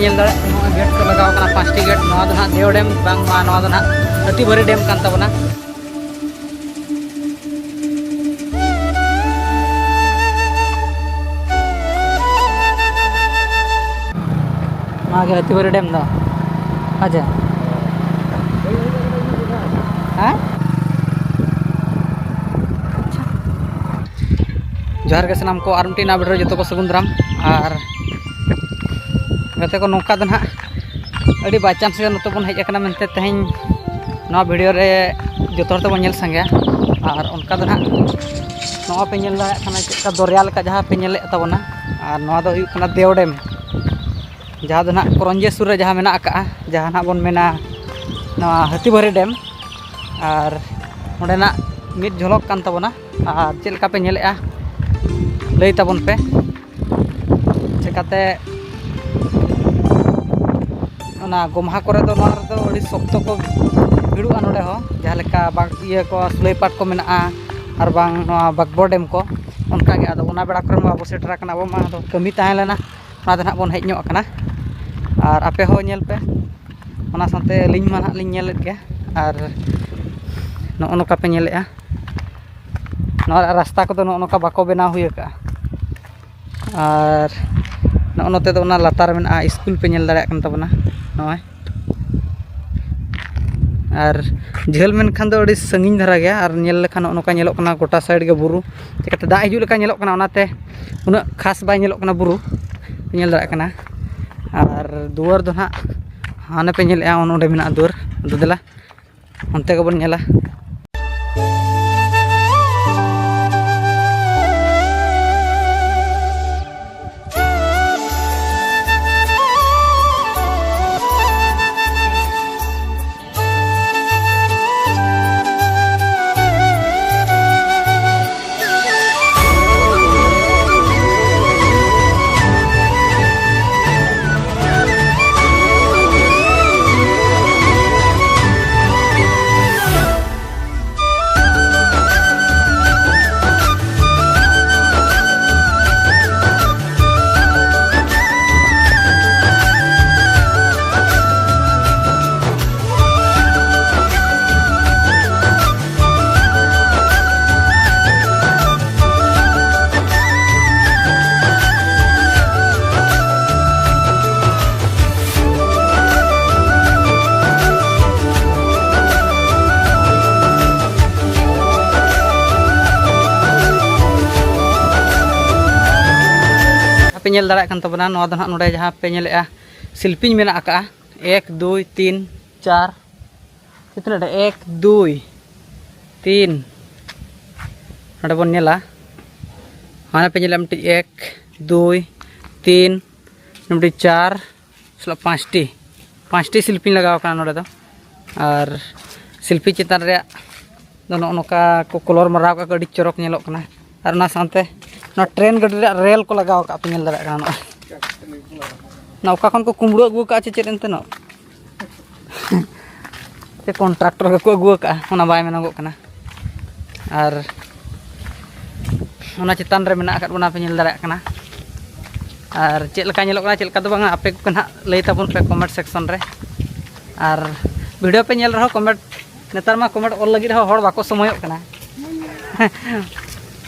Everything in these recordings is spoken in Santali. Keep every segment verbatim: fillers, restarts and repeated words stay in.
ᱧᱮᱞ ᱫᱟᱲᱮᱭᱟᱜ ᱠᱟᱱᱟ, ᱱᱚᱣᱟ ᱜᱮᱴ ᱠᱚ ᱞᱟᱜᱟᱣ ᱠᱟᱱᱟ, ᱯᱟᱸᱪᱴᱤ ᱜᱮᱴ᱾ ᱱᱚᱣᱟ ᱫᱚ ᱱᱟᱦᱟᱜ ᱫᱮᱣ ᱰᱮᱢ, ᱵᱟᱝᱢᱟ ᱱᱚᱣᱟ ᱫᱚ ᱱᱟᱦᱟᱜ ᱦᱟᱹᱛᱤᱵᱟᱹᱨᱤ ᱰᱮᱢ ᱠᱟᱱ ᱛᱟᱵᱚᱱᱟ᱾ ᱱᱚᱣᱟ ᱜᱮ ᱦᱟᱹᱛᱤᱵᱟᱹᱨᱤ ᱰᱮᱢ ᱫᱚ᱾ ᱟᱪᱪᱷᱟ᱾ ᱦᱮᱸ? ᱡᱚᱦᱟᱨ ᱜᱮ ᱥᱟᱱᱟᱢ ᱠᱚ, ᱟᱨ ᱢᱤᱫᱴᱤᱡ ᱱᱟᱣᱟ ᱵᱷᱤᱰᱤᱭᱳ ᱨᱮ ᱡᱚᱛᱚ ᱠᱚ ᱥᱟᱹᱜᱩᱱ ᱫᱟᱨᱟᱢ᱾ ᱟᱨ ᱜᱟᱛᱮ ᱠᱚ, ᱱᱚᱝᱠᱟ ᱫᱚ ᱱᱟᱦᱟᱜ ᱟᱹᱰᱤ by chance ᱜᱮ ᱱᱚᱛᱮ ᱵᱚᱱ ᱦᱮᱡ ᱟᱠᱟᱱᱟ ᱢᱮᱱᱛᱮ ᱛᱮᱦᱮᱧ ᱱᱚᱣᱟ ᱵᱷᱤᱰᱤᱭᱳ ᱨᱮ ᱡᱚᱛᱚ ᱦᱚᱲ ᱛᱮᱵᱚᱱ ᱧᱮᱞ ᱥᱟᱸᱜᱮᱭᱟ᱾ ᱟᱨ ᱚᱱᱠᱟ ᱫᱚ ᱱᱟᱦᱟᱜ ᱱᱚᱣᱟ ᱯᱮ ᱧᱮᱞ ᱫᱟᱲᱮᱭᱟᱜ ᱠᱟᱱᱟ ᱪᱮᱫ ᱞᱮᱠᱟ ᱫᱚᱨᱭᱟ ᱞᱮᱠᱟ ᱡᱟᱦᱟᱸ ᱯᱮ ᱧᱮᱞᱮᱫ ᱛᱟᱵᱚᱱᱟ, ᱟᱨ ᱱᱚᱣᱟ ᱫᱚ ᱦᱩᱭᱩᱜ ᱠᱟᱱᱟ ᱫᱮᱣ ᱰᱮᱢ, ᱡᱟᱦᱟᱸ ᱫᱚ ᱱᱟᱦᱟᱜ ᱠᱚᱨᱚᱧᱡᱮ ᱥᱩᱨ ᱨᱮ ᱡᱟᱦᱟᱸ ᱢᱮᱱᱟᱜ ᱟᱠᱟᱜᱼᱟ, ᱡᱟᱦᱟᱸ ᱱᱟᱦᱟᱜ ᱵᱚᱱ ᱢᱮᱱᱟ ᱱᱚᱣᱟ ᱦᱟᱹᱛᱤᱵᱟᱹᱨᱤ ᱰᱮᱢ᱾ ᱟᱨ ᱚᱸᱰᱮᱱᱟᱜ ᱢᱤᱫ ᱡᱷᱚᱞᱚᱠ ᱠᱟᱱ ᱛᱟᱵᱚᱱᱟ᱾ ᱟᱨ ᱪᱮᱫ ᱞᱮᱠᱟ ᱯᱮ ᱧᱮᱞᱮᱫᱼᱟ, ᱞᱟᱹᱭ ᱛᱟᱵᱚᱱ ᱯᱮ᱾ ᱪᱮᱠᱟᱛᱮ ᱚᱱᱟ ᱜᱚᱢᱦᱟ ᱠᱚᱨᱮ ᱫᱚ ᱱᱚᱣᱟ ᱨᱮᱫᱚ ᱟᱹᱰᱤ ᱥᱚᱠᱛᱚ ᱠᱚ ᱵᱷᱤᱲᱩᱜᱼᱟ ᱱᱚᱰᱮ ᱦᱚᱸ, ᱡᱟᱦᱟᱸ ᱞᱮᱠᱟ ᱵᱟᱜ-, ᱤᱭᱟᱹ ᱠᱚ, ᱥᱩᱞᱟᱹᱭ ᱯᱟᱴ ᱠᱚ ᱢᱮᱱᱟᱜᱼᱟ, ᱟᱨ ᱵᱟᱝ ᱱᱚᱣᱟ ᱵᱟᱜᱽᱵᱚ ᱰᱮᱢ ᱠᱚ᱾ ᱚᱱᱠᱟᱜᱮ ᱟᱫᱚ ᱚᱱᱟ ᱵᱮᱲᱟ ᱠᱚᱨᱮ ᱢᱟ ᱵᱟᱵᱚ ᱥᱮᱴᱮᱨ ᱟᱠᱟᱱᱟ, ᱟᱵᱚ ᱢᱟ ᱟᱫᱚ ᱠᱟᱹᱢᱤ ᱛᱟᱦᱮᱸ ᱞᱮᱱᱟ, ᱚᱱᱟ ᱫᱚ ᱱᱟᱦᱟᱜ ᱵᱚᱱ ᱦᱮᱡ ᱧᱚᱜ ᱟᱠᱟᱱᱟ᱾ ᱟᱨ ᱟᱯᱮ ᱦᱚᱸ ᱧᱮᱞ ᱯᱮ, ᱚᱱᱟ ᱥᱟᱶᱛᱮ ᱟᱹᱞᱤᱧ ᱢᱟ ᱱᱟᱦᱟᱜ ᱞᱤᱧ ᱧᱮᱞᱮᱫ ᱜᱮ᱾ ᱟᱨ ᱱᱚᱜᱼᱚ ᱱᱚᱝᱠᱟ ᱯᱮ ᱧᱮᱞᱮᱫᱼᱟ, ᱱᱚᱣᱟ ᱨᱟᱥᱛᱟ ᱠᱚᱫᱚ ᱱᱚᱜᱼᱚ ᱱᱚᱝᱠᱟ ᱵᱟᱠᱚ ᱵᱮᱱᱟᱣ ᱦᱩᱭ ᱟᱠᱟᱫᱼᱟ᱾ ᱟᱨ ᱱᱚᱜᱼᱚ ᱱᱚᱛᱮ ᱫᱚ ᱚᱱᱟ ᱞᱟᱛᱟᱨ ᱢᱮᱱᱟᱜᱼᱟ ᱥᱠᱩᱞ, ᱯᱮ ᱧᱮᱞ ᱫᱟᱲᱮᱭᱟᱜ ᱠᱟᱱ ᱛᱟᱵᱚᱱᱟ ᱱᱚᱜᱼᱚᱭ᱾ ᱟᱨ ᱡᱷᱟᱹᱞ ᱢᱮᱱᱠᱷᱟᱱ ᱫᱚ ᱟᱹᱰᱤ ᱥᱟᱺᱜᱤᱧ ᱫᱷᱟᱨᱟ ᱜᱮᱭᱟ, ᱟᱨ ᱧᱮᱞ ᱞᱮᱠᱷᱟᱱ ᱱᱚᱜᱼᱚ ᱱᱚᱝᱠᱟ ᱧᱮᱞᱚᱜ ᱠᱟᱱᱟ ᱜᱚᱴᱟ side ᱜᱮ ᱵᱩᱨᱩ, ᱪᱤᱠᱟᱹᱛᱮ ᱫᱟᱜ ᱦᱤᱡᱩᱜ ᱞᱮᱠᱟ ᱧᱮᱞᱚᱜ ᱠᱟᱱᱟ, ᱚᱱᱟᱛᱮ ᱩᱱᱟᱹᱜ ᱠᱷᱟᱥ ᱵᱟᱭ ᱧᱮᱞᱚᱜ ᱠᱟᱱᱟ ᱵᱩᱨᱩ, ᱯᱮ ᱧᱮᱞ ᱫᱟᱲᱮᱭᱟᱜ ᱠᱟᱱᱟ᱾ ᱟᱨ ᱫᱩᱣᱟᱹᱨ ᱫᱚ ᱱᱟᱦᱟᱜ ᱦᱟᱱᱮ ᱯᱮ ᱧᱮᱞᱮᱫᱼᱟ, ᱚᱱ-, ᱚᱸᱰᱮ ᱢᱮᱱᱟᱜᱼᱟ ᱫᱩᱣᱟᱹᱨ᱾ ᱟᱫᱚ ᱫᱮᱞᱟ, ᱚᱱᱛᱮ ᱜᱮᱵᱚᱱ ᱧᱮᱞᱟ᱾ ᱯᱮ ᱧᱮᱞ ᱫᱟᱲᱮᱭᱟᱜ ᱠᱟᱱ ᱛᱟᱵᱚᱱᱟ, ᱱᱚᱣᱟ ᱫᱚ ᱱᱟᱦᱟᱜ ᱱᱚᱰᱮ ᱡᱟᱦᱟᱸ ᱯᱮ ᱧᱮᱞᱮᱫᱼᱟ ᱥᱤᱞᱯᱤᱧ ᱢᱮᱱᱟᱜ ᱟᱠᱟᱫᱼᱟ, ᱮᱠ ᱫᱩᱭ ᱛᱤᱱ ᱪᱟᱨ, ᱛᱤᱱᱟᱹᱜ ᱰᱷᱮᱨ? ᱮᱠ ᱫᱩᱭ ᱛᱤᱱ, ᱱᱚᱰᱮ ᱵᱚᱱ ᱧᱮᱞᱟ, ᱦᱟᱱᱮ ᱯᱮ ᱧᱮᱞᱟ ᱢᱤᱫᱴᱤᱡ ᱮᱠ ᱫᱩᱭ ᱛᱤᱱ, ᱢᱤᱫᱴᱤᱡ ᱪᱟᱨ, ᱥᱟᱞᱟᱜ ᱯᱟᱸᱪᱴᱤ, ᱯᱟᱸᱪᱴᱤ ᱥᱤᱞᱯᱤᱧ ᱞᱟᱜᱟᱣ ᱠᱟᱱᱟ ᱱᱚᱰᱮ ᱫᱚ᱾ ᱟᱨ ᱥᱤᱞᱯᱤᱧ ᱪᱮᱛᱟᱱ ᱨᱮᱭᱟᱜ ᱫᱚ ᱱᱚᱜᱼᱚ ᱱᱚᱝᱠᱟ ᱠᱚ ᱠᱚᱞᱚᱨ ᱢᱟᱨᱟᱣ ᱠᱟᱜ ᱠᱚ, ᱟᱹᱰᱤ ᱪᱚᱨᱚᱠ ᱧᱮᱞᱚᱜ ᱠᱟᱱᱟ᱾ ᱟᱨ ᱚᱱᱟ ᱥᱟᱶᱛᱮ ᱱᱚᱣᱟ ᱴᱨᱮᱱ ᱜᱟᱹᱰᱤ ᱨᱮᱭᱟᱜ ᱨᱮᱞ ᱠᱚ ᱞᱟᱜᱟᱣ ᱠᱟᱜᱼᱟ ᱯᱮ, ᱧᱮᱞ ᱫᱟᱲᱮᱭᱟᱜ ᱠᱟᱱᱟ ᱱᱚᱜᱼᱚᱭ᱾ ᱱᱚᱣᱟ ᱚᱠᱟ ᱠᱷᱚᱱ ᱠᱚ ᱠᱩᱢᱵᱽᱲᱩ ᱟᱹᱜᱩ ᱟᱠᱟᱫᱼᱟ ᱪᱮ ᱪᱮᱫ ᱮᱱᱛᱮ ᱱᱚᱜ ᱥᱮ ᱠᱚᱱᱴᱨᱟᱠᱴᱚᱨ ᱜᱮᱠᱚ ᱟᱹᱜᱩ ᱟᱠᱟᱫᱼᱟ, ᱚᱱᱟ ᱵᱟᱭ ᱢᱮᱱᱚᱜᱚᱜ ᱠᱟᱱᱟ᱾ ᱟᱨ ᱚᱱᱟ ᱪᱮᱛᱟᱱ ᱨᱮ ᱢᱮᱱᱟᱜ ᱟᱠᱟᱫ ᱵᱚᱱᱟ, ᱯᱮ ᱧᱮᱞ ᱫᱟᱲᱮᱭᱟᱜ ᱠᱟᱱᱟ᱾ ᱟᱨ ᱪᱮᱫ ᱞᱮᱠᱟ ᱧᱮᱞᱚᱜ ᱠᱟᱱᱟ, ᱪᱮᱫ ᱞᱮᱠᱟ ᱫᱚ ᱵᱟᱝᱟ, ᱟᱯᱮ ᱠᱚᱜᱮ ᱱᱟᱦᱟᱜ ᱞᱟᱹᱭ ᱛᱟᱵᱚᱱ ᱯᱮ ᱠᱚᱢᱮᱱᱴ ᱥᱮᱠᱥᱚᱱ ᱨᱮ᱾ ᱟᱨ ᱵᱷᱤᱰᱤᱭᱳ ᱯᱮ ᱧᱮᱞ ᱨᱮᱦᱚᱸ ᱠᱚᱢᱮᱱᱴ, ᱱᱮᱛᱟᱨ ᱢᱟ ᱠᱚᱢᱮᱱᱴ ᱚᱞ ᱞᱟᱹᱜᱤᱫ ᱦᱚᱸ ᱦᱚᱲ ᱵᱟᱠᱚ ᱥᱚᱢᱚᱭᱚᱜ ᱠᱟᱱᱟ᱾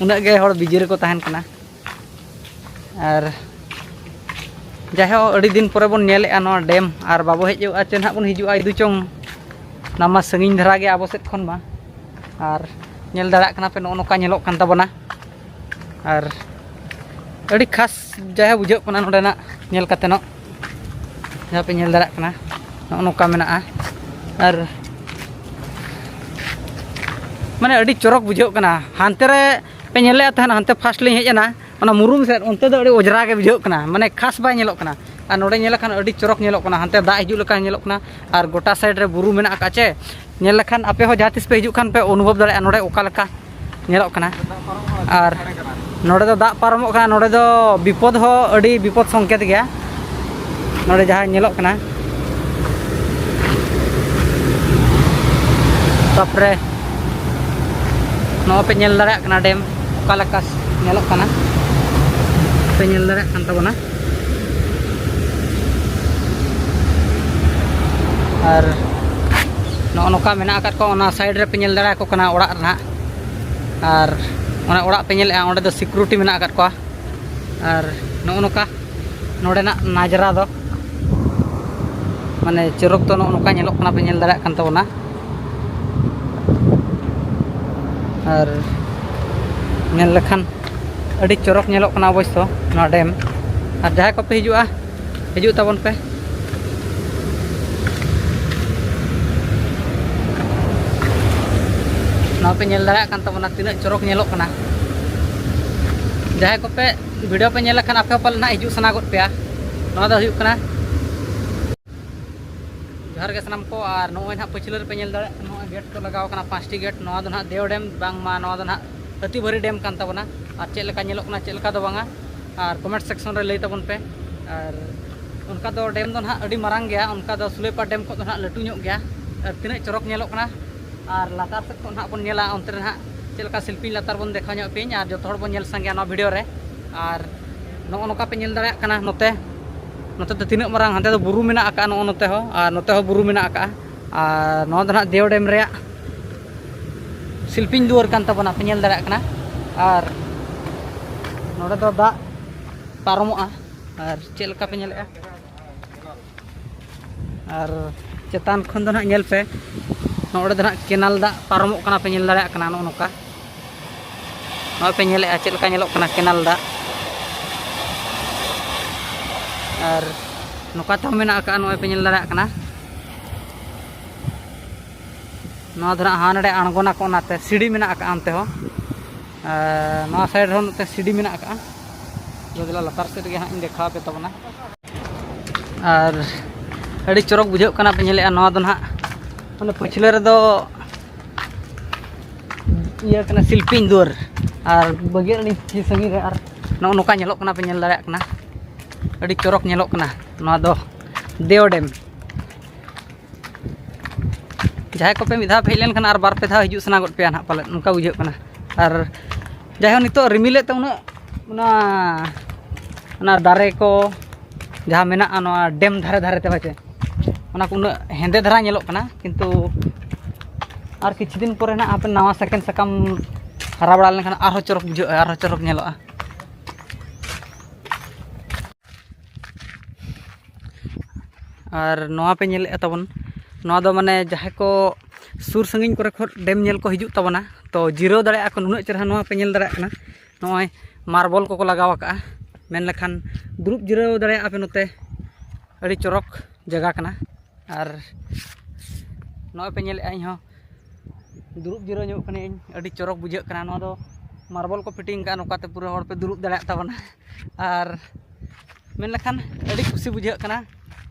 ᱩᱱᱟᱹᱜ ᱜᱮ ᱦᱚᱲ ᱵᱤᱡᱤ ᱨᱮᱠᱚ ᱛᱟᱦᱮᱱ ᱠᱟᱱᱟ᱾ ᱟᱨ ᱡᱟᱭᱦᱳᱠ, ᱟᱹᱰᱤ ᱫᱤᱱ ᱯᱚᱨᱮ ᱵᱚᱱ ᱧᱮᱞᱮᱫᱼᱟ ᱱᱚᱣᱟ ᱰᱮᱢ, ᱟᱨ ᱵᱟᱵᱚ ᱦᱮᱡ ᱦᱩᱭᱩᱜᱼᱟ ᱪᱮ ᱱᱟᱦᱟᱜ ᱵᱚᱱ ᱦᱤᱡᱩᱜᱼᱟ ᱤᱫᱩ ᱪᱚᱝ, ᱚᱱᱟ ᱢᱟ ᱥᱟᱺᱜᱤᱧ ᱫᱷᱟᱨᱟ ᱜᱮ ᱟᱵᱚ ᱥᱮᱫ ᱠᱷᱚᱱ ᱢᱟ᱾ ᱟᱨ ᱧᱮᱞ ᱫᱟᱲᱮᱭᱟᱜ ᱠᱟᱱᱟ ᱯᱮ, ᱱᱚᱜᱼᱚ ᱱᱚᱝᱠᱟ ᱧᱮᱞᱚᱜ ᱠᱟᱱ ᱛᱟᱵᱚᱱᱟ᱾ ᱟᱨ ᱟᱹᱰᱤ ᱠᱷᱟᱥ ᱡᱟᱭᱦᱳᱠ ᱵᱩᱡᱷᱟᱹᱜ ᱠᱟᱱᱟ ᱱᱚᱸᱰᱮᱱᱟᱜ ᱧᱮᱞ ᱠᱟᱛᱮ ᱱᱚᱜ, ᱡᱟᱦᱟᱸ ᱯᱮ ᱧᱮᱞ ᱫᱟᱲᱮᱭᱟᱜ ᱠᱟᱱᱟ, ᱱᱚᱜᱼᱚ ᱱᱚᱝᱠᱟ ᱢᱮᱱᱟᱜᱼᱟ᱾ ᱟᱨ ᱢᱟᱱᱮ ᱟᱹᱰᱤ ᱪᱚᱨᱚᱠ ᱵᱩᱡᱷᱟᱹᱜ ᱠᱟᱱᱟ᱾ ᱦᱟᱱᱛᱮ ᱨᱮ ᱯᱮ ᱧᱮᱞᱮᱫ ᱛᱟᱦᱮᱱᱟ, ᱦᱟᱱᱛᱮ ᱯᱷᱟᱥᱴ ᱞᱤᱧ ᱦᱮᱡ ᱮᱱᱟ, ᱚᱱᱟ ᱢᱩᱨᱩᱢ ᱥᱮᱫ, ᱚᱱᱛᱮ ᱫᱚ ᱟᱹᱰᱤ ᱚᱡᱽᱨᱟ ᱜᱮ ᱵᱩᱡᱷᱟᱹᱜ ᱠᱟᱱᱟ, ᱢᱟᱱᱮ ᱠᱷᱟᱥ ᱵᱟᱭ ᱧᱮᱞᱚᱜ ᱠᱟᱱᱟ᱾ ᱟᱨ ᱱᱚᱰᱮ ᱧᱮᱞ ᱞᱮᱠᱷᱟᱱ ᱟᱹᱰᱤ ᱪᱚᱨᱚᱠ ᱧᱮᱞᱚᱜ ᱠᱟᱱᱟ, ᱦᱟᱱᱛᱮ ᱫᱟᱜ ᱦᱤᱡᱩᱜ ᱞᱮᱠᱟ ᱧᱮᱞᱚᱜ ᱠᱟᱱᱟ᱾ ᱟᱨ ᱜᱚᱴᱟ ᱥᱟᱭᱤᱰ ᱨᱮ ᱵᱩᱨᱩ ᱢᱮᱱᱟᱜ ᱟᱠᱟᱫ ᱪᱮ, ᱧᱮᱞ ᱞᱮᱠᱷᱟᱱ ᱟᱯᱮ ᱦᱚᱸ ᱡᱟᱦᱟᱸ ᱛᱤᱥ ᱯᱮ ᱦᱤᱡᱩᱜ ᱠᱷᱟᱱ ᱯᱮ ᱚᱱᱩᱵᱷᱚᱵ ᱫᱟᱲᱮᱭᱟᱜᱼᱟ ᱱᱚᱰᱮ ᱚᱠᱟ ᱞᱮᱠᱟ ᱧᱮᱞᱚᱜ ᱠᱟᱱᱟ᱾ ᱟᱨ ᱱᱚᱰᱮ ᱫᱚ ᱫᱟᱜ ᱯᱟᱨᱚᱢᱚᱜ ᱠᱟᱱᱟ, ᱱᱚᱰᱮ ᱫᱚ ᱵᱤᱯᱚᱫ ᱦᱚᱸ ᱟᱹᱰᱤ ᱵᱤᱯᱚᱫ ᱥᱚᱝᱠᱮᱛ ᱜᱮᱭᱟ᱾ ᱱᱚᱰᱮ ᱡᱟᱦᱟᱸ ᱧᱮᱞᱚᱜ ᱠᱟᱱᱟ, ᱛᱟᱨᱯᱚᱨᱮ ᱱᱚᱜᱼᱚᱭ ᱯᱮ ᱧᱮᱞ ᱫᱟᱲᱮᱭᱟᱜ ᱠᱟᱱᱟ ᱰᱮᱢ ᱚᱠᱟ ᱞᱮᱠᱟ ᱧᱮᱞᱚᱜ ᱠᱟᱱᱟ, ᱯᱮ ᱧᱮᱞ ᱫᱟᱲᱮᱭᱟᱜ ᱠᱟᱱ ᱛᱟᱵᱚᱱᱟ᱾ ᱟᱨ ᱱᱚᱜᱼᱚ ᱱᱚᱝᱠᱟ ᱢᱮᱱᱟᱜ ᱟᱠᱟᱫ ᱠᱚᱣᱟ, ᱚᱱᱟ ᱥᱟᱭᱤᱰ ᱨᱮᱯᱮ ᱧᱮᱞ ᱫᱟᱲᱮᱭᱟᱠᱚ ᱠᱟᱱᱟ ᱚᱲᱟᱜ ᱨᱮᱱᱟᱜ᱾ ᱟᱨ ᱚᱱᱟ ᱚᱲᱟᱜ ᱯᱮ ᱧᱮᱞᱮᱫᱼᱟ, ᱚᱸᱰᱮ ᱫᱚ ᱥᱤᱠᱩᱨᱤᱴᱤ ᱢᱮᱱᱟᱜ ᱟᱠᱟᱫ ᱠᱚᱣᱟ᱾ ᱟᱨ ᱱᱚᱜᱼᱚ ᱱᱚᱝᱠᱟ ᱱᱚᱰᱮᱱᱟᱜ ᱱᱟᱡᱽᱨᱟ ᱫᱚ, ᱢᱟᱱᱮ ᱪᱚᱨᱚᱠ ᱫᱚ ᱱᱚᱜᱼᱚ ᱱᱚᱝᱠᱟ ᱧᱮᱞᱚᱜ ᱠᱟᱱᱟ, ᱯᱮ ᱧᱮᱞ ᱫᱟᱲᱮᱭᱟᱜ ᱠᱟᱱ ᱛᱟᱵᱚᱱᱟ᱾ ᱟᱨ ᱧᱮᱞ ᱞᱮᱠᱷᱟᱱ ᱟᱹᱰᱤ ᱪᱚᱨᱚᱠ ᱧᱮᱞᱚᱜ ᱠᱟᱱᱟ ᱚᱵᱚᱥᱥᱚ ᱱᱚᱣᱟ ᱰᱮᱢ᱾ ᱟᱨ ᱡᱟᱦᱟᱸᱭ ᱠᱚᱯᱮ ᱦᱤᱡᱩᱜᱼᱟ, ᱦᱤᱡᱩᱜ ᱛᱟᱵᱚᱱ ᱯᱮ᱾ ᱱᱚᱣᱟ ᱯᱮ ᱧᱮᱞ ᱫᱟᱲᱮᱭᱟᱜ ᱠᱟᱱ ᱛᱟᱵᱚᱱᱟ, ᱛᱤᱱᱟᱹᱜ ᱪᱚᱨᱚᱠ ᱧᱮᱞᱚᱜ ᱠᱟᱱᱟ᱾ ᱡᱟᱦᱟᱸᱭ ᱠᱚᱯᱮ ᱵᱷᱤᱰᱤᱭᱳ ᱯᱮ ᱧᱮᱞ ᱞᱮᱠᱷᱟᱱ, ᱟᱯᱮ ᱦᱚᱸ ᱯᱟᱞᱮ ᱱᱟᱦᱟᱜ ᱦᱤᱡᱩᱜ ᱥᱟᱱᱟ ᱜᱚᱫ ᱯᱮᱭᱟ᱾ ᱱᱚᱣᱟ ᱫᱚ ᱦᱩᱭᱩᱜ ᱠᱟᱱᱟ, ᱡᱚᱦᱟᱨ ᱜᱮ ᱥᱟᱱᱟᱢ ᱠᱚ᱾ ᱟᱨ ᱱᱚᱜᱼᱚᱭ ᱱᱟᱦᱟᱜ ᱯᱟᱹᱪᱷᱞᱟᱹ ᱨᱮᱯᱮ ᱧᱮᱞ ᱫᱟᱲᱮᱭᱟᱜ ᱠᱟᱱᱟ, ᱱᱚᱜᱼᱚᱭ ᱜᱮᱴ ᱠᱚ ᱞᱟᱜᱟᱣ ᱠᱟᱱᱟ, ᱯᱟᱸᱪᱴᱤ ᱜᱮᱴ᱾ ᱱᱚᱣᱟ ᱫᱚ ᱱᱟᱦᱟᱜ ᱫᱮᱣ ᱰᱮᱢ, ᱵᱟᱝᱢᱟ ᱱᱚᱣᱟ ᱫᱚ ᱱᱟᱦᱟᱜ ᱦᱟᱹᱛᱤᱵᱟᱹᱨᱤ ᱰᱮᱢ ᱠᱟᱱ ᱛᱟᱵᱚᱱᱟ᱾ ᱟᱨ ᱪᱮᱫ ᱞᱮᱠᱟ ᱧᱮᱞᱚᱜ ᱠᱟᱱᱟ, ᱪᱮᱫ ᱞᱮᱠᱟ ᱫᱚ ᱵᱟᱝᱟ, ᱟᱨ ᱠᱚᱢᱮᱱᱴ ᱥᱮᱠᱥᱚᱱ ᱨᱮ ᱞᱟᱹᱭ ᱛᱟᱵᱚᱱ ᱯᱮ᱾ ᱟᱨ ᱚᱱᱠᱟ ᱫᱚ ᱰᱮᱢ ᱫᱚ ᱱᱟᱦᱟᱜ ᱟᱹᱰᱤ ᱢᱟᱨᱟᱝ ᱜᱮᱭᱟ, ᱚᱱᱠᱟ ᱫᱚ ᱥᱩᱞᱟᱹᱭᱯᱟᱲ ᱰᱮᱢ ᱠᱷᱚᱱ ᱫᱚ ᱱᱟᱦᱟᱜ ᱞᱟᱹᱴᱩ ᱧᱚᱜ ᱜᱮᱭᱟ᱾ ᱟᱨ ᱛᱤᱱᱟᱹᱜ ᱪᱚᱨᱚᱠ ᱧᱮᱞᱚᱜ ᱠᱟᱱᱟ᱾ ᱟᱨ ᱞᱟᱛᱟᱨ ᱥᱮᱫ ᱠᱷᱚᱱ ᱱᱟᱦᱟᱜ ᱵᱚᱱ ᱧᱮᱞᱟ, ᱚᱱᱛᱮ ᱨᱮ ᱱᱟᱦᱟᱜ ᱪᱮᱫ ᱞᱮᱠᱟ ᱥᱤᱞᱯᱤᱧ ᱞᱟᱛᱟᱨ ᱵᱚᱱ ᱫᱮᱠᱷᱟᱣ ᱧᱚᱜ ᱯᱮᱭᱟᱧ, ᱟᱨ ᱡᱚᱛᱚ ᱦᱚᱲ ᱵᱚᱱ ᱧᱮᱞ ᱥᱟᱸᱜᱮᱭᱟ ᱱᱚᱣᱟ ᱵᱷᱤᱰᱤᱭᱳ ᱨᱮ᱾ ᱟᱨ ᱱᱚᱜᱼᱚ ᱱᱚᱝᱠᱟ ᱯᱮ ᱧᱮᱞ ᱫᱟᱲᱮᱭᱟᱜ ᱠᱟᱱᱟ, ᱱᱚᱛᱮ, ᱱᱚᱛᱮ ᱫᱚ ᱛᱤᱱᱟᱹᱜ ᱢᱟᱨᱟᱝ, ᱦᱟᱱᱛᱮ ᱫᱚ ᱵᱩᱨᱩ ᱢᱮᱱᱟᱜ ᱟᱠᱟᱫᱼᱟ, ᱱᱚᱜᱼᱚ ᱱᱚᱛᱮ ᱦᱚᱸ, ᱟᱨ ᱱᱚᱛᱮ ᱦᱚᱸ ᱵᱩᱨᱩ ᱢᱮᱱᱟᱜ ᱟᱠᱟᱫᱼᱟ᱾ ᱟᱨ ᱱᱚᱣᱟ ᱫᱚ ᱱᱟᱦᱟᱜ ᱫᱮᱣ ᱰᱮᱢ ᱨᱮᱭᱟᱜ ᱥᱤᱞᱯᱤᱧ ᱫᱩᱣᱟᱹᱨ ᱠᱟᱱ ᱛᱟᱵᱚᱱᱟ, ᱯᱮ ᱧᱮᱞ ᱫᱟᱲᱮᱭᱟᱜ ᱠᱟᱱᱟ᱾ ᱟᱨ ᱱᱚᱰᱮ ᱫᱚ ᱫᱟᱜ ᱯᱟᱨᱚᱢᱚᱜᱼᱟ᱾ ᱟᱨ ᱪᱮᱫ ᱞᱮᱠᱟ ᱯᱮ ᱧᱮᱞᱮᱫᱼᱟ? ᱟᱨ ᱪᱮᱛᱟᱱ ᱠᱷᱚᱱ ᱫᱚ ᱱᱟᱦᱟᱜ ᱧᱮᱞ ᱯᱮ, ᱱᱚᱰᱮ ᱫᱚ ᱱᱟᱦᱟᱜ ᱠᱮᱱᱟᱞ ᱫᱟᱜ ᱯᱟᱨᱚᱢᱚᱜ ᱠᱟᱱᱟ, ᱯᱮ ᱧᱮᱞ ᱫᱟᱲᱮᱭᱟᱜ ᱠᱟᱱᱟ᱾ ᱱᱚᱜᱼᱚ ᱱᱚᱝᱠᱟ, ᱱᱚᱜᱼᱚᱭ ᱯᱮ ᱧᱮᱞᱮᱫᱼᱟ ᱪᱮᱫ ᱞᱮᱠᱟ ᱧᱮᱞᱚᱜ ᱠᱟᱱᱟ ᱠᱮᱱᱟᱞ ᱫᱟᱜ᱾ ᱟᱨ ᱱᱚᱝᱠᱟ ᱛᱮᱦᱚᱸ ᱢᱮᱱᱟᱜ ᱟᱠᱟᱫᱼᱟ, ᱱᱚᱜᱼᱚᱭ ᱯᱮ ᱧᱮᱞ ᱫᱟᱲᱮᱭᱟᱜ ᱠᱟᱱᱟ᱾ ᱱᱚᱣᱟ ᱫᱚ ᱱᱟᱦᱟᱜ ᱦᱟᱸᱰᱮ ᱟᱬᱜᱚᱱᱟᱠᱚ, ᱚᱱᱟᱛᱮ ᱥᱤᱲᱤ ᱢᱮᱱᱟᱜ ᱟᱠᱟᱫᱼᱟ ᱚᱱᱛᱮ ᱦᱚᱸ᱾ ᱟᱨ ᱱᱚᱣᱟ ᱥᱟᱭᱤᱰ ᱨᱮᱦᱚᱸ ᱢᱤᱫᱴᱮᱱ ᱥᱤᱲᱤ ᱢᱮᱱᱟᱜ ᱟᱠᱟᱫᱼᱟ᱾ ᱫᱮᱞᱟ ᱞᱟᱛᱟᱨ ᱥᱮᱫ ᱨᱮᱜᱮ ᱦᱟᱸᱜ ᱤᱧ ᱫᱮᱠᱷᱟᱣ ᱟᱯᱮ ᱛᱟᱵᱚᱱᱟ᱾ ᱟᱨ ᱟᱹᱰᱤ ᱪᱚᱨᱚᱠ ᱵᱩᱡᱷᱟᱹᱜ ᱠᱟᱱᱟ, ᱯᱮ ᱧᱮᱞᱮᱫᱼᱟ᱾ ᱱᱚᱣᱟ ᱫᱚ ᱱᱟᱦᱟᱜ ᱢᱟᱱᱮ ᱯᱟᱹᱪᱷᱞᱟᱹ ᱨᱮᱫᱚ ᱤᱭᱟᱹ ᱠᱟᱱᱟ, ᱥᱤᱞᱯᱤᱧ ᱫᱩᱣᱟᱹᱨ, ᱟᱨ ᱵᱟᱹᱜᱤᱭᱟᱜ ᱟᱹᱰᱤ ᱥᱟᱺᱜᱤᱧ ᱨᱮ᱾ ᱟᱨ ᱱᱚᱜᱼᱚ ᱱᱚᱝᱠᱟ ᱧᱮᱞᱚᱜ ᱠᱟᱱᱟ, ᱯᱮ ᱧᱮᱞ ᱫᱟᱲᱮᱭᱟᱜ ᱠᱟᱱᱟ, ᱟᱹᱰᱤ ᱪᱚᱨᱚᱠ ᱧᱮᱞᱚᱜ ᱠᱟᱱᱟ᱾ ᱱᱚᱣᱟ ᱫᱚ ᱫᱮᱣ ᱰᱮᱢ᱾ ᱡᱟᱦᱟᱸᱭ ᱠᱚᱯᱮ ᱢᱤᱫ ᱫᱷᱟᱣ ᱯᱮ ᱦᱮᱡ ᱞᱮᱱᱠᱷᱟᱱ ᱟᱨ ᱵᱟᱨ ᱯᱮ ᱫᱷᱟᱣ ᱦᱤᱡᱩᱜ ᱥᱟᱱᱟ ᱜᱚᱫ ᱯᱮᱭᱟ ᱱᱟᱦᱟᱜ ᱯᱟᱞᱮᱫ, ᱚᱱᱠᱟ ᱵᱩᱡᱷᱟᱹᱜ ᱠᱟᱱᱟ᱾ ᱟᱨ ᱡᱟᱭᱦᱳᱠ, ᱱᱤᱛᱚᱜ ᱨᱤᱢᱤᱞᱮᱫ ᱛᱮ ᱩᱱᱟᱹᱜ ᱚᱱᱟ, ᱚᱱᱟ ᱫᱟᱨᱮ ᱠᱚ ᱡᱟᱦᱟᱸ ᱢᱮᱱᱟᱜᱼᱟ ᱱᱚᱣᱟ ᱰᱮᱢ ᱫᱷᱟᱨᱮ ᱫᱷᱟᱨᱮ ᱛᱮ, ᱦᱳᱭ ᱥᱮ, ᱚᱱᱟ ᱠᱚ ᱩᱱᱟᱹᱜ ᱦᱮᱸᱫᱮ ᱫᱷᱟᱨᱟ ᱧᱮᱞᱚᱜ ᱠᱟᱱᱟ, ᱠᱤᱱᱛᱩ ᱟᱨ ᱠᱤᱪᱷᱩ ᱫᱤᱱ ᱯᱚᱨᱮ ᱱᱟᱜ ᱦᱟᱯᱮ ᱱᱟᱣᱟ ᱥᱟᱠᱮᱱ ᱥᱟᱠᱟᱢ ᱦᱟᱨᱟ ᱵᱟᱲᱟ ᱞᱮᱱᱠᱷᱟᱱ ᱟᱨᱦᱚᱸ ᱪᱚᱨᱚᱠ ᱵᱩᱡᱷᱟᱹᱜᱼᱟ, ᱟᱨᱦᱚᱸ ᱪᱚᱨᱚᱠ ᱧᱮᱞᱚᱜᱼᱟ᱾ ᱟᱨ ᱱᱚᱣᱟ ᱯᱮ ᱧᱮᱞᱮᱫᱼᱟ ᱛᱟᱵᱚᱱ, ᱱᱚᱣᱟ ᱫᱚ ᱢᱟᱱᱮ ᱡᱟᱦᱟᱸᱭ ᱠᱚ ᱥᱩᱨ ᱥᱟᱺᱜᱤᱧ ᱠᱚᱨᱮ ᱠᱷᱚᱱ ᱰᱮᱢ ᱧᱮᱞ ᱠᱚ ᱦᱤᱡᱩᱜ ᱛᱟᱵᱚᱱᱟ, ᱛᱚ ᱡᱤᱨᱟᱹᱣ ᱫᱟᱲᱮᱭᱟᱜᱼᱟ ᱠᱚ᱾ ᱱᱩᱱᱟᱹᱜ ᱪᱮᱦᱨᱟ ᱱᱚᱣᱟ ᱯᱮ ᱧᱮᱞ ᱫᱟᱲᱮᱭᱟᱜ ᱠᱟᱱᱟ, ᱱᱚᱜᱼᱚᱭ ᱢᱟᱨᱵᱚᱞ ᱠᱚᱠᱚ ᱞᱟᱜᱟᱣ ᱟᱠᱟᱫᱼᱟ᱾ ᱢᱮᱱ ᱞᱮᱠᱷᱟᱱ ᱫᱩᱲᱩᱵ ᱡᱤᱨᱟᱹᱣ ᱫᱟᱲᱮᱭᱟᱜᱼᱟ ᱯᱮ ᱱᱚᱛᱮ᱾ ᱟᱹᱰᱤ ᱪᱚᱨᱚᱠ ᱡᱟᱭᱜᱟ ᱠᱟᱱᱟ᱾ ᱟᱨ ᱱᱚᱜᱼᱚᱭ ᱯᱮ ᱧᱮᱞᱮᱫᱼᱟ, ᱤᱧ ᱦᱚᱸ ᱫᱩᱲᱩᱵ ᱡᱤᱨᱟᱹᱣ ᱧᱚᱜ ᱠᱟᱹᱱᱟᱹᱧ᱾ ᱟᱹᱰᱤ ᱪᱚᱨᱚᱠ ᱵᱩᱡᱷᱟᱹᱜ ᱠᱟᱱᱟ᱾ ᱱᱚᱣᱟ ᱫᱚ ᱢᱟᱨᱵᱚᱞ ᱠᱚ ᱯᱷᱤᱴᱤᱝ ᱠᱟᱜᱼᱟ, ᱱᱚᱝᱠᱟᱛᱮ ᱯᱩᱨᱟᱹ ᱦᱚᱲ ᱯᱮ ᱫᱩᱲᱩᱵ ᱫᱟᱲᱮᱭᱟᱜ ᱛᱟᱵᱚᱱᱟ᱾ ᱟᱨ ᱢᱮᱱ ᱞᱮᱠᱷᱟᱱ ᱟᱹᱰᱤ ᱠᱩᱥᱤ ᱵᱩᱡᱷᱟᱹᱜ ᱠᱟᱱᱟ᱾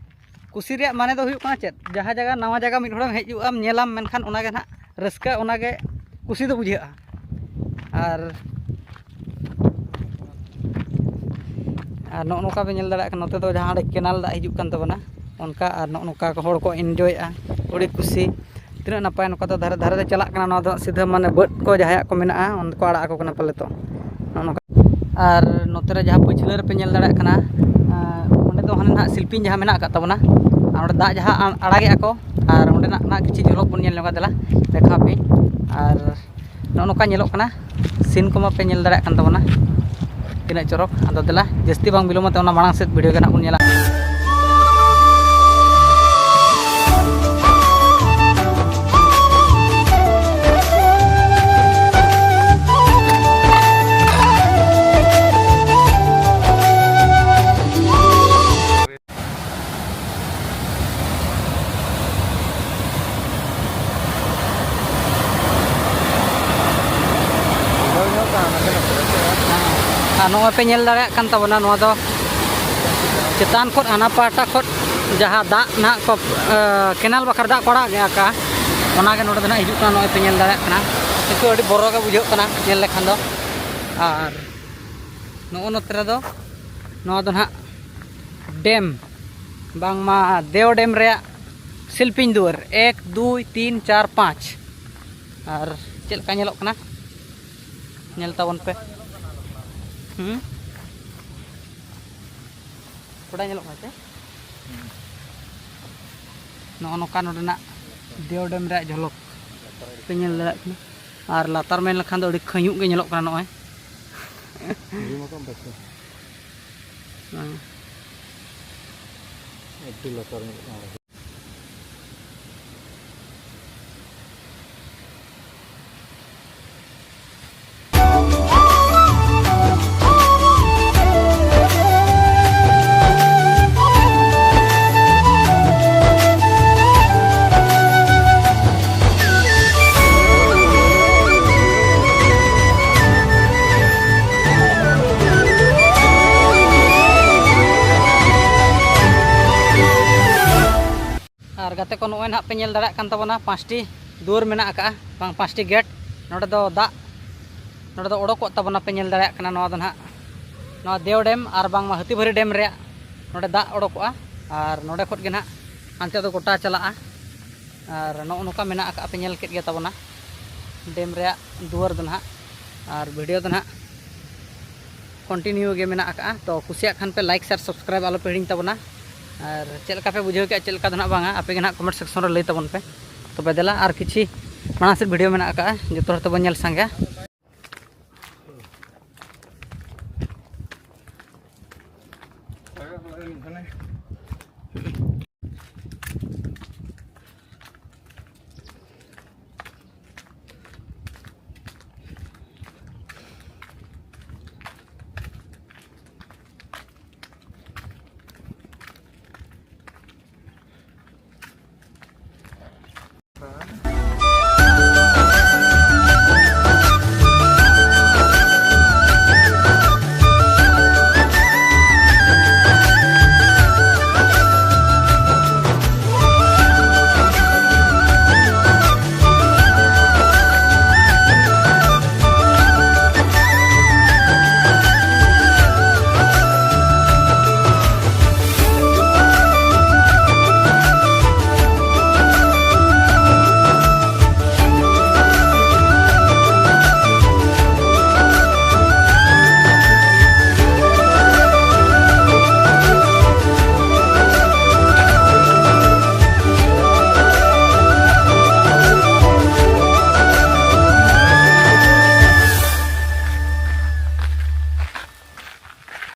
ᱠᱩᱥᱤ ᱨᱮᱭᱟᱜ ᱢᱟᱱᱮ ᱫᱚ ᱦᱩᱭᱩᱜ ᱠᱟᱱᱟ ᱪᱮᱫ? ᱡᱟᱦᱟᱸ ᱡᱟᱭᱜᱟ, ᱱᱟᱣᱟ ᱡᱟᱭᱜᱟ ᱢᱤᱫ ᱦᱚᱲᱮᱢ ᱦᱮᱡ ᱦᱩᱭᱩᱜᱼᱟᱢ, ᱧᱮᱞᱟᱢ, ᱢᱮᱱᱠᱷᱟᱱ ᱚᱱᱟᱜᱮ ᱱᱟᱦᱟᱜ ᱨᱟᱹᱥᱠᱟᱹ, ᱚᱱᱟᱜᱮ ᱠᱩᱥᱤ ᱫᱚ ᱵᱩᱡᱷᱟᱹᱜᱼᱟ᱾ ᱟᱨ, ᱟᱨ ᱱᱚᱜᱼᱚ ᱱᱚᱝᱠᱟ ᱯᱮ ᱧᱮᱞ ᱫᱟᱲᱮᱭᱟᱜ ᱠᱟᱱᱟ, ᱱᱚᱛᱮ ᱫᱚ ᱡᱟᱦᱟᱸ ᱚᱸᱰᱮ ᱠᱮᱱᱟᱞ ᱫᱟᱜ ᱦᱤᱡᱩᱜ ᱠᱟᱱ ᱛᱟᱵᱚᱱᱟ, ᱚᱱᱠᱟ, ᱟᱨ ᱱᱚᱜᱼᱚ ᱱᱚᱝᱠᱟ ᱠᱚ ᱦᱚᱲ ᱠᱚ ᱮᱱᱡᱚᱭᱮᱜᱼᱟ, ᱟᱹᱰᱤ ᱠᱩᱥᱤ᱾ ᱛᱤᱱᱟᱹᱜ ᱱᱟᱯᱟᱭ, ᱱᱚᱝᱠᱟ ᱫᱚ ᱫᱷᱟᱨᱮ ᱫᱷᱟᱨᱮ ᱛᱮ ᱪᱟᱞᱟᱜ ᱠᱟᱱᱟ᱾ ᱱᱚᱣᱟ ᱫᱚ ᱥᱤᱫᱷᱟᱹ ᱢᱟᱱᱮ ᱵᱟᱹᱫᱽ ᱠᱚ ᱡᱟᱦᱟᱸᱭᱟᱜ ᱠᱚ ᱢᱮᱱᱟᱜᱼᱟ, ᱚᱱᱟ ᱠᱚ ᱟᱲᱟᱜ ᱟᱠᱚ ᱠᱟᱱᱟ ᱯᱟᱞᱮ ᱛᱚ, ᱱᱚᱜᱼᱚ ᱱᱚᱝᱠᱟ᱾ ᱟᱨ ᱱᱚᱛᱮ ᱨᱮ ᱡᱟᱦᱟᱸ ᱯᱟᱹᱪᱷᱞᱟᱹ ᱨᱮᱯᱮ ᱧᱮᱞ ᱫᱟᱲᱮᱭᱟᱜ ᱠᱟᱱᱟ, ᱟᱸ, ᱚᱸᱰᱮ ᱫᱚ ᱦᱟᱱᱮ ᱱᱟᱦᱟᱜ ᱥᱤᱞᱯᱤᱧ ᱡᱟᱦᱟᱸ ᱢᱮᱱᱟᱜ ᱟᱠᱟᱫ ᱛᱟᱵᱚᱱᱟ, ᱟᱨ ᱚᱸᱰᱮ ᱫᱟᱜ ᱡᱟᱦᱟᱸ ᱟ-, ᱟᱲᱟᱜᱮᱜᱼᱟ ᱠᱚ, ᱟᱨ ᱚᱸᱰᱮᱱᱟᱜ ᱱᱟᱦᱟᱜ ᱠᱤᱪᱷᱩ ᱡᱷᱚᱞᱚᱠ ᱵᱚᱱ ᱧᱮᱞ ᱧᱚᱜᱟ᱾ ᱫᱮᱞᱟ, ᱫᱮᱠᱷᱟᱣ ᱯᱮ᱾ ᱟᱨ ᱱᱚᱜᱼᱚ ᱱᱚᱝᱠᱟ ᱧᱮᱞᱚᱜ ᱠᱟᱱᱟ, ᱥᱤᱱ ᱠᱚᱢᱟ ᱯᱮ ᱧᱮᱞ ᱫᱟᱲᱮᱭᱟᱜ ᱠᱟᱱ ᱛᱟᱵᱚᱱᱟ, ᱛᱤᱱᱟᱹᱜ ᱪᱚᱨᱚᱠ᱾ ᱟᱫᱚ ᱫᱮᱞᱟ, ᱡᱟᱹᱥᱛᱤ ᱵᱟᱝ ᱵᱤᱞᱚᱢ ᱟᱛᱮ ᱚᱱᱟ ᱢᱟᱲᱟᱝ ᱥᱮᱫ ᱵᱷᱤᱰᱤᱭᱳ ᱜᱮ ᱱᱟᱦᱟᱜ ᱵᱚᱱ ᱧᱮᱞᱟ᱾ ᱟᱨ ᱱᱚᱜᱼᱚᱭ ᱯᱮ ᱧᱮᱞ ᱫᱟᱲᱮᱭᱟᱜ ᱠᱟᱱ ᱛᱟᱵᱚᱱᱟ, ᱱᱚᱣᱟ ᱫᱚ ᱪᱮᱛᱟᱱ ᱠᱷᱚᱱ ᱦᱟᱱᱟ ᱯᱟᱦᱴᱟ ᱠᱷᱚᱱ ᱡᱟᱦᱟᱸ ᱫᱟᱜ ᱱᱟᱦᱟᱜ ᱠᱚ, ᱮ, ᱠᱮᱱᱟᱞ ᱵᱟᱠᱷᱨᱟ ᱫᱟᱜ ᱠᱚ ᱟᱲᱟᱜ ᱜᱮᱭᱟ ᱠᱟ, ᱚᱱᱟᱜᱮ ᱱᱚᱰᱮ ᱫᱚ ᱱᱟᱦᱟᱜ ᱦᱤᱡᱩᱜ ᱠᱟᱱᱟ᱾ ᱱᱚᱜᱼᱚᱭ ᱯᱮ ᱧᱮᱞ ᱫᱟᱲᱮᱭᱟᱜ ᱠᱟᱱᱟ, ᱠᱤᱱᱛᱩ ᱟᱹᱰᱤ ᱵᱚᱨᱚ ᱜᱮ ᱵᱩᱡᱷᱟᱹᱜ ᱠᱟᱱᱟ ᱧᱮᱞ ᱞᱮᱠᱷᱟᱱ ᱫᱚ᱾ ᱟᱨ ᱱᱚᱜᱼᱚ ᱱᱚᱛᱮ ᱨᱮᱫᱚ ᱱᱚᱣᱟ ᱫᱚ ᱱᱟᱦᱟᱜ ᱰᱮᱢ, ᱵᱟᱝᱢᱟ ᱫᱮᱣ ᱰᱮᱢ ᱨᱮᱭᱟᱜ ᱥᱤᱞᱯᱤᱧ ᱫᱩᱣᱟᱹᱨ, ᱮᱠ, ᱫᱩᱭ, ᱛᱤᱱ, ᱪᱟᱨ, ᱯᱟᱸᱪ᱾ ᱟᱨ ᱪᱮᱫ ᱞᱮᱠᱟ ᱧᱮᱞᱚᱜ ᱠᱟᱱᱟ, ᱧᱮᱞ ᱛᱟᱵᱚᱱ ᱯᱮ᱾ ᱦᱩᱸ, ᱠᱚᱲᱟ ᱧᱮᱞᱚᱜ ᱠᱟᱱᱟ ᱥᱮ? ᱱᱚᱜᱼᱚ ᱱᱚᱝᱠᱟ ᱱᱚᱰᱮᱱᱟᱜ ᱫᱮᱣ ᱰᱮᱢ ᱨᱮᱭᱟᱜ ᱡᱷᱚᱞᱚᱠ ᱯᱮ ᱧᱮᱞ ᱫᱟᱲᱮᱭᱟᱜ ᱠᱟᱱᱟ᱾ ᱟᱨ ᱞᱟᱛᱟᱨ ᱢᱮᱱ ᱞᱮᱠᱷᱟᱱ ᱫᱚ ᱟᱹᱰᱤ ᱠᱷᱟᱹᱧᱩᱜ ᱜᱮ ᱧᱮᱞᱚᱜ ᱠᱟᱱᱟ ᱱᱚᱜᱼᱚᱭ᱾ ᱦᱮᱸ᱾ ᱟᱹᱰᱤ ᱞᱟᱛᱟᱨ ᱧᱮᱞᱚᱜ ᱠᱟᱱᱟ᱾ ᱜᱟᱛᱮ ᱠᱚ, ᱱᱚᱜᱼᱚᱭ ᱱᱟᱦᱟᱜ ᱯᱮ ᱧᱮᱞ ᱫᱟᱲᱮᱭᱟᱜ ᱠᱟᱱ ᱛᱟᱵᱚᱱᱟ, ᱯᱟᱸᱪᱴᱤ ᱫᱩᱣᱟᱹᱨ ᱢᱮᱱᱟᱜ ᱟᱠᱟᱫᱼᱟ, ᱵᱟᱝ, ᱯᱟᱸᱪᱴᱤ ᱜᱮᱴ᱾ ᱱᱚᱰᱮ ᱫᱚ ᱫᱟᱜ, ᱱᱚᱰᱮ ᱫᱚ ᱚᱰᱚᱠᱚᱜ ᱛᱟᱵᱚᱱᱟ, ᱯᱮ ᱧᱮᱞ ᱫᱟᱲᱮᱭᱟᱜ ᱠᱟᱱᱟ᱾ ᱱᱚᱣᱟ ᱫᱚ ᱱᱟᱦᱟᱜ, ᱱᱚᱣᱟ ᱫᱮᱣ ᱰᱮᱢ ᱟᱨ ᱵᱟᱝᱢᱟ ᱦᱟᱹᱛᱤᱵᱟᱹᱨᱤ ᱰᱮᱢ ᱨᱮᱭᱟᱜ ᱱᱚᱰᱮ ᱫᱟᱜ ᱚᱰᱚᱠᱚᱜᱼᱟ᱾ ᱟᱨ ᱱᱚᱰᱮ ᱠᱷᱚᱱ ᱜᱮ ᱱᱟᱦᱟᱜ ᱦᱟᱱᱛᱮ ᱫᱚ ᱜᱚᱴᱟ ᱪᱟᱞᱟᱜᱼᱟ᱾ ᱟᱨ ᱱᱚᱜᱼᱚ ᱱᱚᱝᱠᱟ ᱢᱮᱱᱟᱜ ᱟᱠᱟᱫᱼᱟ, ᱯᱮ ᱧᱮᱞ ᱠᱮᱫ ᱜᱮᱭᱟ ᱛᱟᱵᱚᱱᱟ, ᱰᱮᱢ ᱨᱮᱭᱟᱜ ᱫᱩᱣᱟᱹᱨ ᱫᱚ ᱱᱟᱦᱟᱜ᱾ ᱟᱨ ᱵᱷᱤᱰᱤᱭᱳ ᱫᱚ ᱱᱟᱦᱟᱜ ᱠᱚᱱᱴᱤᱱᱤᱭᱩ ᱜᱮ ᱢᱮᱱᱟᱜ ᱟᱠᱟᱫᱼᱟ᱾ ᱛᱚ ᱠᱩᱥᱤᱭᱟᱜ ᱠᱷᱟᱱ ᱯᱮ ᱞᱟᱭᱤᱠ, ᱥᱮᱭᱟᱨ, ᱥᱟᱵᱥᱠᱨᱟᱭᱤᱵ ᱟᱞᱚ ᱯᱮ ᱦᱤᱲᱤᱧ ᱛᱟᱵᱚᱱᱟ᱾ ᱟᱨ ᱪᱮᱫ ᱞᱮᱠᱟ ᱯᱮ ᱵᱩᱡᱷᱟᱹᱣ ᱠᱮᱫᱼᱟ, ᱪᱮᱫ ᱞᱮᱠᱟ ᱫᱚ ᱱᱟᱦᱟᱜ ᱵᱟᱝᱟ, ᱟᱯᱮ ᱜᱮ ᱱᱟᱦᱟᱜ ᱠᱚᱢᱮᱱᱴ ᱥᱮᱠᱥᱚᱱ ᱨᱮ ᱞᱟᱹᱭ ᱛᱟᱵᱚᱱ ᱯᱮ᱾ ᱛᱚᱵᱮ ᱫᱮᱞᱟ, ᱟᱨ ᱠᱤᱪᱷᱤ ᱢᱟᱲᱟᱝ ᱥᱮᱫ ᱵᱷᱤᱰᱤᱭᱳ ᱢᱮᱱᱟᱜ ᱟᱠᱟᱫᱼᱟ, ᱡᱚᱛᱚ ᱦᱚᱲ ᱛᱮᱵᱚᱱ ᱧᱮᱞ ᱥᱟᱸᱜᱮᱭᱟ᱾